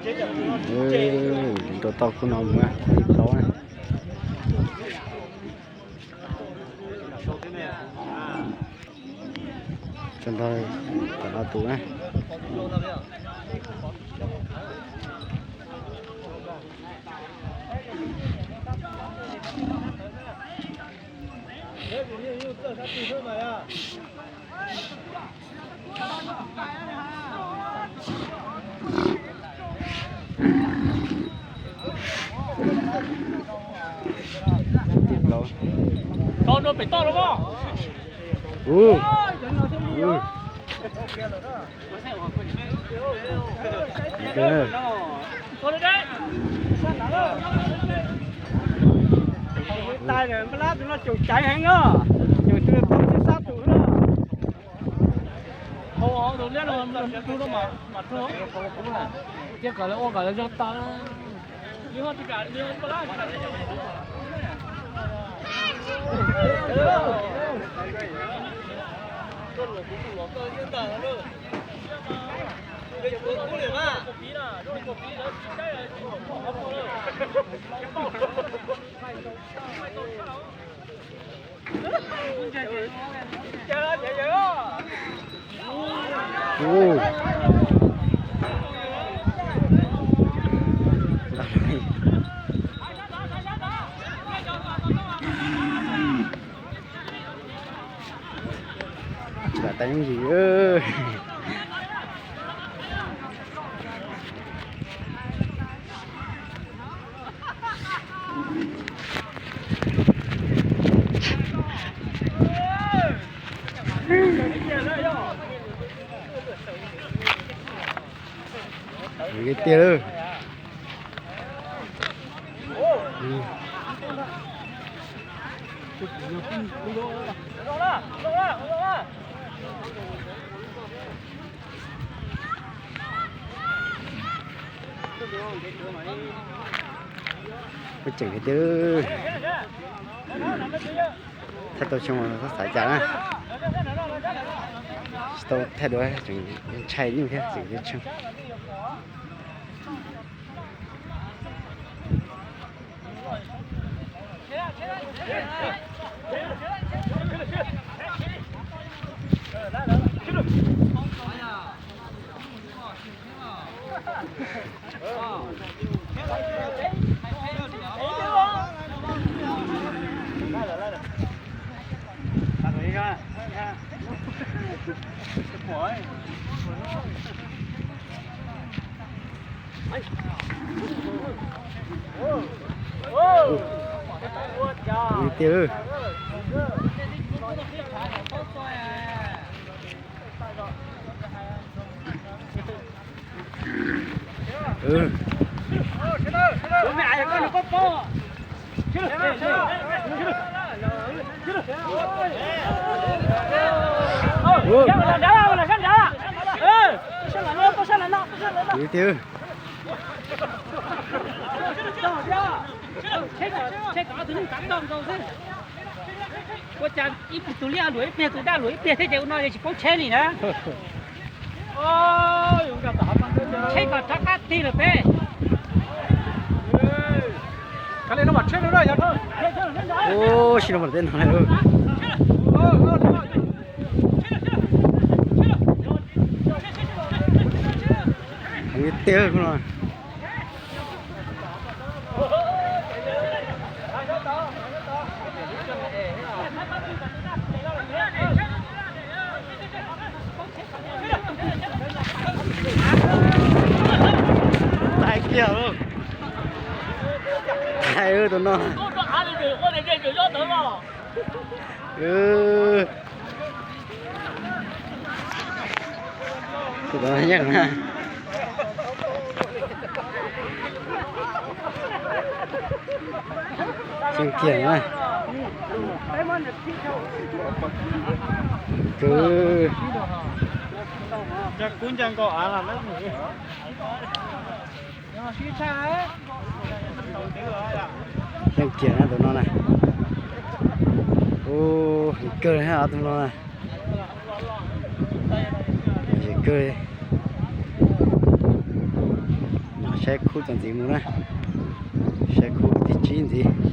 Rau toj khub no mus na, thib plaub na. Tso nrog tom no tus na. Tau rau pem toj los mas. Tais npaj lab tus no caum caiv heev na, caum tus plaub tsib sab tus na. Cia kom lawv ua kom lawv zoo tau. Nram tais yooj yim. Tiag lawm. Ua tseem tiag. Thaij tau tsheej mas txhob xav cas na. Tsis tau thaij dua tseem ntshai nyuj thiab tseem tsheej. Tiag. Tiag. Ua cas ib tus liab luam ib pliag, tus daj luam ib pliag thiab ces ua no tsis paub tsheb li na. Tsheb kom rov qab tig lawm peb. Ub, sib no mas tej no lawm. Heev tiag no. Tag kiag lauj. Tag tus no. Tus no yeej na. Tseem kiag na. Kawg. Yeej kiag na tus no na. Ub, heev kawg na tus no na. Heev kawg. Nov Saib khub txuas ntxiv mus na. Saib khub tim tsib ntxiv.